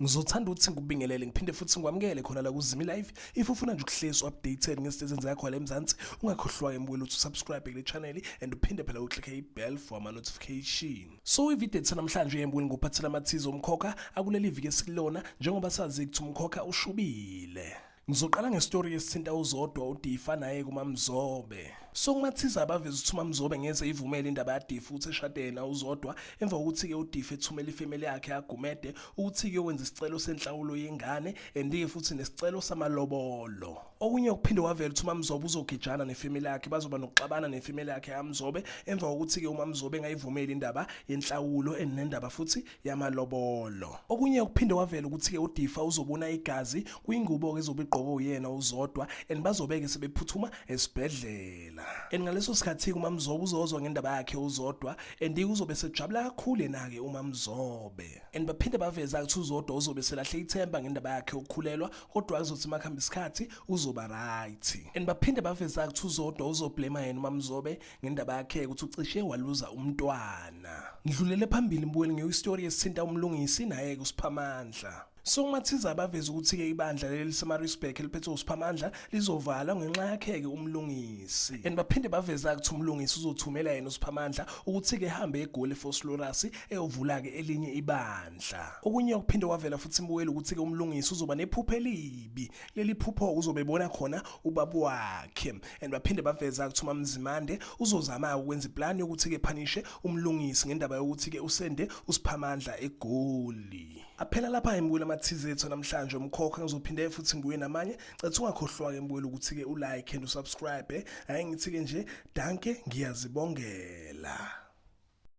Ngizothanda ukuthi ngikubingelele ngiphinde futhi ngikwamukele khona la kuZimi Live. If ufuna nje ukuhlezi updated ngezinto ezenzeka khona la eMzansi, ungakhohlwa-ke mbukeli ukuthi usubscribe kule channel and uphinde phela uclicke i-bell for ama-notification. So ivideo ethu namhlanje yembukeli ngokuphathela amathize omkhokha akuleli viki esikulona njengoba sazi ukuthi umkhokha ushubile. Ngizoqala ngestory esithinta uZodwa uDifa naye kuMamzobe. So kumathiza abaveza ukuthi uMamzobe ngeze ivumele indaba yaDifa ukuthi eshade yena uZodwa emva kokuthi-ke uDifa ethumela ifamily yakhe yaGumede ukuthi kuyokwenza isicelo senhlawulo yengane and-ke futhi nesicelo samalobolo. Okunye okuphinde kwavela ukuthi uMamzobe uzogijana nefamily yakhe bazoba nokuxabana nefamily yakhe yaMzobe emva kokuthi-ke uMamzobe engayivumeli indaba yenhlawulo and nendaba futhi yamalobolo. Okunye okuphinde kwavela ukuthi-ke uDifa uzobona igazi kwingubo-ke ezobe igqokwe uyena uZodwa and bazobe-ke sebephuthuma esibhedlela. And ngaleso sikhathi-ke uMamzobe uzozwa ngendaba yakhe uZodwa and uzobe sejabula kakhulu yena-ke uMamzobe. And baphinde baveza ukuthi uZodwa uzobe selahle ithemba ngendaba yakhe yokukhulelwa kodwa kuzothi makuhamba isikhathi uzoba right. And baphinde baveza ukuthi uZodwa uzoblema yena uMamzobe ngendaba yakhe ukuthi ucishe waluza umntwana. Ngidlulele phambili mbukeli ngeyistory esithinta uMlungisi naye kuSiphamandla. So uMathiza abaveza ukuthi-ke ibandla leli liseMaritzburg eliphethwe uSiphamandla lizovalwa ngenxa yakhe-ke uMlungisi. And baphinde baveza ukuthi uMlungisi uzothumela yena uSiphamandla ukuthi-ke ehambe eGoli eVosloorus eyovula-ke elinye ibandla. Okunye okuphinde kwavela futhi mbukeli ukuthi-ke uMlungisi uzoba nephupho elibi. Leli phupho uzobe ebona khona ubaba wakhe. And baphinde baveza ukuthi uMamzimande uzozama ukwenza iplan yokuthi ke phanishe uMlungisi ngendaba yokuthi ke usende uSiphamandla eGoli. Aphela lapha embukweni amathize ethu namhlanje umkhokha ngizophinde futhi ngibuye namanye. Cethu ungakhohlwa ke mbukeli ukuthi ke ulike and usubscribe. Hayi ngithi ke nje danke ngiyazibongela.